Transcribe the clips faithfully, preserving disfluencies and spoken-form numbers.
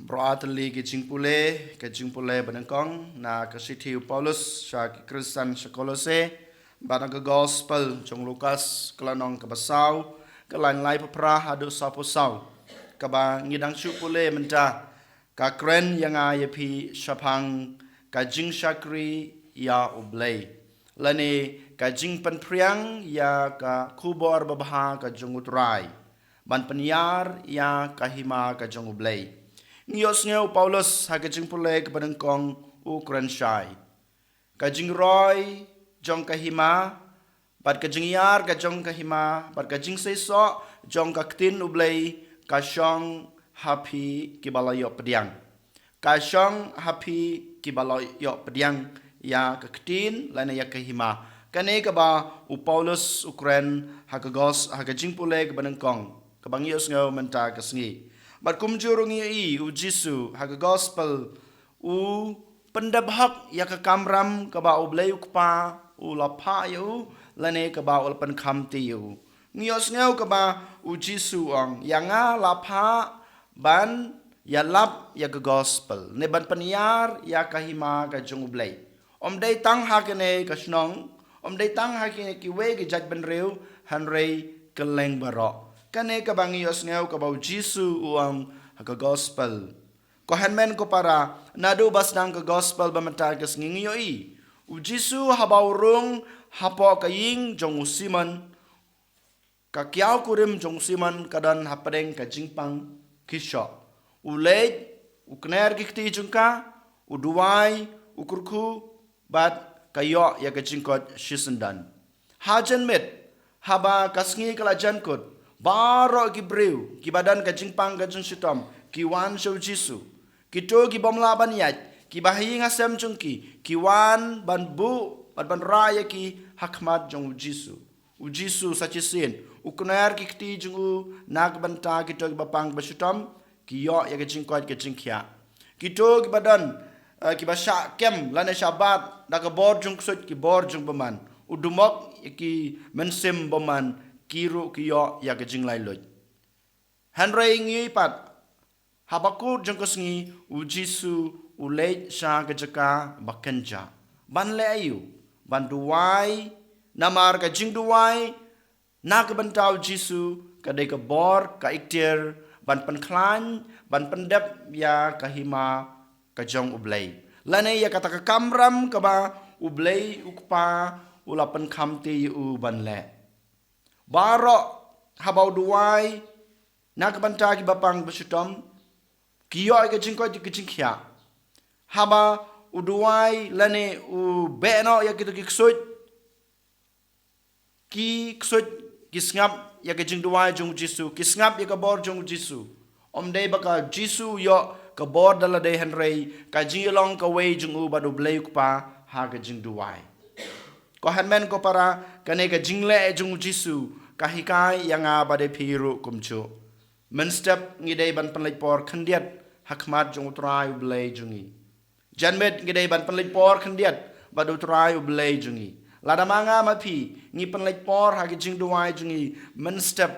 Baroh ar tylli ki jingpule, ka jingpule banyngkong na ka shithi u Paulus sha ki Khristan sha Kolose, bad na ka Gospel jong u Lukas, ka lynnong kaba saw, ka lain laiphew phra haduh sawphew saw. Kaba ngi dang shu pule mynta, ka kren ïa nga ïa phi shaphang ka jingshakri ïa U Blei, lane ka jingpynphriang ïa ka khubor babha ka jong U Trai, ban pynïar ïa ka hima ka jong U Blei. Ngi ïohsngew u Paulus ha ka jingpule kaba nyngkong u kren shai ka jingroi jong ka hima, bad ka jingïar ka jong ka hima, bad ka jingseisoh jong ka ktien U Blei, ka shong ha phi kiba la ïoh pdiang. Ka shong ha phi kiba la ïoh pdiang ïa ka ktien lane ïa ka hima. Kane kaba u Paulus u kren ha ka gos, ha ka jingpule kaba nyngkong kaba ngi ïohsngew mynta ka sngi. Bad kumjuh ruh ngi ïohi u Jisu ha ka Gospel u pyndep hok ïa ka kamram kaba U Blei U Kpa u la phah ïa u, lane kaba u la pynkham ti ïa u. Ngi ïohsngew kaba u Jisu u ong, ïa nga la phah ban ïalap ïa ka Gospel, ne ban pynïar ïa ka hima ka jong U Blei. Ym dei tang ha kane ka shnong, ym dei tang ha kine kiwei ki jaitbynriew, hynrei kylleng baroh. Kane kaba ngi ïohsngew kaba u Jisu u ong ha ka Gospel. Ko hynmen ko para, naduh ba sdang ka Gospel ba mynta ka sngi ngi ïohi u Jisu haba u rung hapoh ka ïing jong u Simon, ka kiaw kurim jong u Simon ka don hapdeng ka jingpang ki shoh. U leit, u kner ki kti jong ka, u duwai, u kyrkhu, bad ka ïoh ïa ka jingkoit shisyndon. Ha janmiet, haba ka sngi ka la jan kut, baroh ki briew kiba don ka jingpang ka jingshitom ki wan sha u Jisu. Kito ki bym lah ban ïaid, kiba ha ïing ha sem jong ki, ki wan ban buh bad ban rah ïa ki ha khmat jong u Jisu. U Jisu sa shisien u kner ki kti jong u na ka bynta kito kiba pang ba shitom, ki ïoh ïa ka jingkoit ka jingkhiah. Kito kiba don, eh, kiba shah kem lane shah bat da ka bor jong ksuid ki bor jong bymman, u dumok ïa ki mynsiem bymman, ki ruh ki ïoh ïa ka jinglaitluid. Hynrei ngi ïohi pat, haba kut jong ka sngi, u Jisu u leit sha ka jaka ba kynjah. Ban leh aïu? Ban duwai. Namar ka jingduwai na ka bynta u Jisu ka dei ka bor, ka ikhtiar ban pynkhlaiñ, ban pyndep ïa ka hima ka jong U Blei, lane ïa kata ka kamram kaba U Blei U Kpa u la pynkham ti ïa u ban leh. Baroh haba u duwai na ka bynta kiba pang ba shitom, ki ïoh ïa ka jingkoit ka jingkhiah. Haba u duwai lane u beh noh ïa kito ki ksuid, ki ksuid ki sngap ïa ka jingduwai jong u Jisu, ki sngap ïa ka bor jong u Jisu. Ym dei ba ka Jisu u ïoh ka bor da lade, hynrei ka jingïalong kawei jong u bad U Blei U Kpa ha ka jingduwai. Ko hynmen ko para, kane ka jingleh jong u Jisu ka hikai ïa nga bad ïa phi ruh kumjuh. Mynstep ngi dei ban pynleit por khyndiat ha khmat jong U Trai U Blei jong ngi. Janmiet ngi dei ban pynleit por khyndiat bad U Trai U Blei jong ngi. Lada ma nga ma phi ngi pynleit por ha ka jingduwai jong ngi mynstep,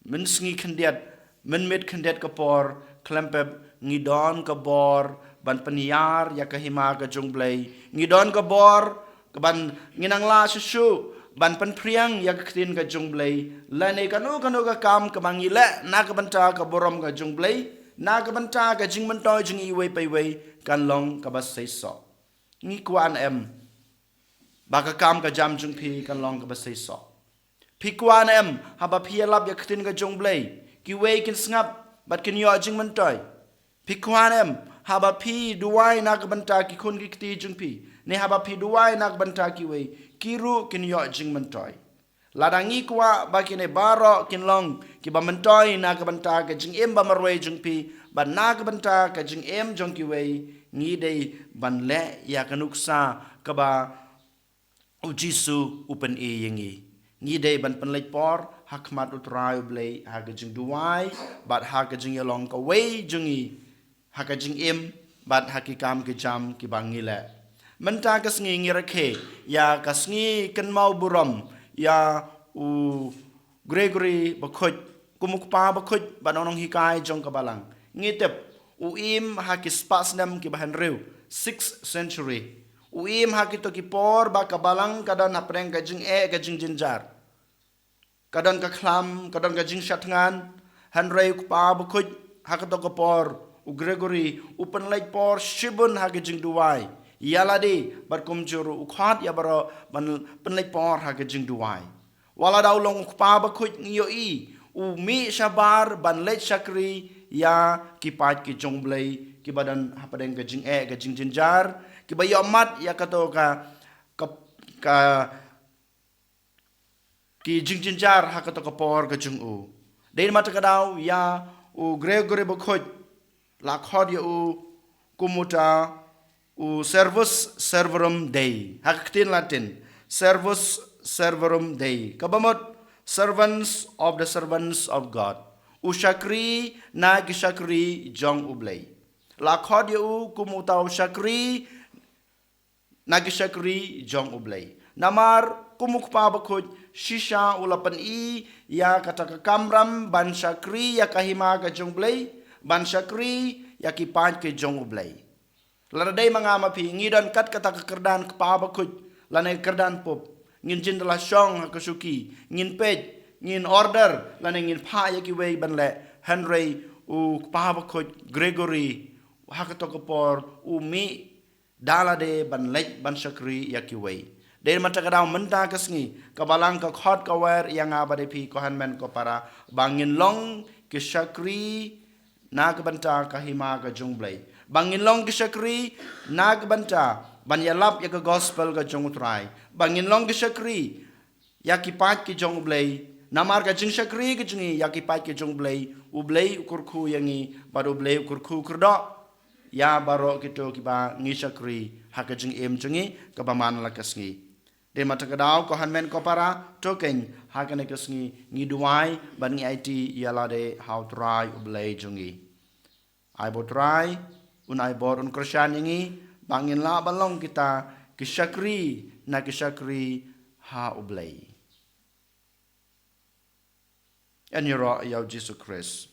mynsngi khyndiat, mynmiet khyndiat ka por, khlem pep ngi don ka bor ban pynïar ïa ka hima ka jong U Blei. Ngi don ka bor ka ban, ngi nang lah shuh shuh ban pynphriang ïa ka ktien ka jong U Blei, lane kano kano ka kam kaba ngi leh na ka bynta ka burom ka jong U Blei, na ka bynta ka jingmyntoi jong iwei pa iwei, kan long kaba seisoh. Ngi kwah ne em ba ka kam ka jam jong phi kan long kaba seisoh? Phi kwah ne em haba phi ïalap ïa ka ktien ka jong U Blei, kiwei kin sngap bad kin ïoh jingmyntoi? Phi kwah ne em haba phi duwai na ka bynta ki khun ki kti jong phi, ne haba phi duwai na ka bynta kiwei, ki ruh kin ïoh jingmyntoi? Lada ngi kwah ba kine baroh kin long kiba myntoi na ka bynta ka jingim ba marwei jong phi bad na ka bynta ka jingim jong kiwei, ngi dei ban leh ïa ka nuksa kaba u Jisu u pyni ïa ngi. Ngi dei ban pynleit por ha khmat U Trai U Blei ha ka jingduwai bad ha ka jingïalong kawei jong ngi, ha ka jingim bad ha ki kam ki jam kiba ngi leh. Mynta ka sngi ngi rakhe ïa ka sngi kynmaw burom ïa u Gregory Bakhuid kum u kpa bakhuid bad u nonghikai jong ka balang. Ngi tip U im ha ki spah snem kiba hynriew, sixth century. U im ha kito ki por ba ka balang ka don hapdeng ka jingeh ka jingjynjar. Ka don ka khlam, ka don ka jingshad thngan, hynrei u kpa bakhuid ha kato ka por, u Gregory, u pynleit por shibun ha ka jingduwai ïa lade, bad kumjuh ruh u khot ïa baroh ban pynleit por ha ka jingduwai. Wat la da u long u kpa bakhuid ngi ïohi u mih shabar ban leit shakri ïa ki paid ki jong U Blei kiba don hapdeng ka jingeh ka jingjynjar, kiba ïohmad ïa kato ka, ka, ka ki jingjynjar ha kato ka por ka jong u. Dei namar kata ka daw ïa u Gregory bakhuid la khot ïa u kum uta u Servus Servorum Dei. Ha ka ktien Latin, Servus Servorum Dei, kaba mut servants of the servants of God. U shakri na ki shakri jong U Blei. La khot ïa u kum uta u shakri na ki shakri jong U Blei. Namar kum u kpa bakhuid shisha u la pyni ïa kata ka kamram ban shakri ïa ka hima ka jong U Blei, ban shakri ïa ki paid ki jong U Blei. Lada dei ma nga ma phi ngi don kat kata ka kyrdan kpa bakhuid lane kyrdan pope, ngin jin da la shong ha ka shuki, ngin peit, ngin order lane ngin phah ïa kiwei ban leh, hynrei u kpa bakhuid Gregory ha kato ka por u mih da lade ban leit ban shakri ïa kiwei. Dei namar kata ka daw mynta ka sngi ka balang ka khot ka wer ïa nga bad ïa phi ko hynmen ko para ba ngin long ki shakri na ka bynta ka hima ka jong U Blei. Ba ngin long ki shakri na ka bynta ban ïalap ïa ka gospel ka jong U Trai. Ba ngin long ki shakri ïa ki paid ki jong U Blei. Namar ka jingshakri ka jong ngi ïa ki paid ki jong U Blei, U Blei u kyrkhu ïa ngi bad U Blei u kyrkhu kyrdoh ïa baroh kito kiba ngi shakri ha ka jingim jong ngi kaba man la ka sngi. Dei namar kata ka daw ko hynmen ko para, to keiñ ha kane ka sngi ngi duwai bad ngi aiti ïa lade ha U Trai U Blei jong ngi. Ai ba U Trai un ai bor un kyrshan ïa ngi ba ngin lah ban long kita ki shakri na ki shakri ha U Blei. Yn ïaroh ïa U Jisu Khrist.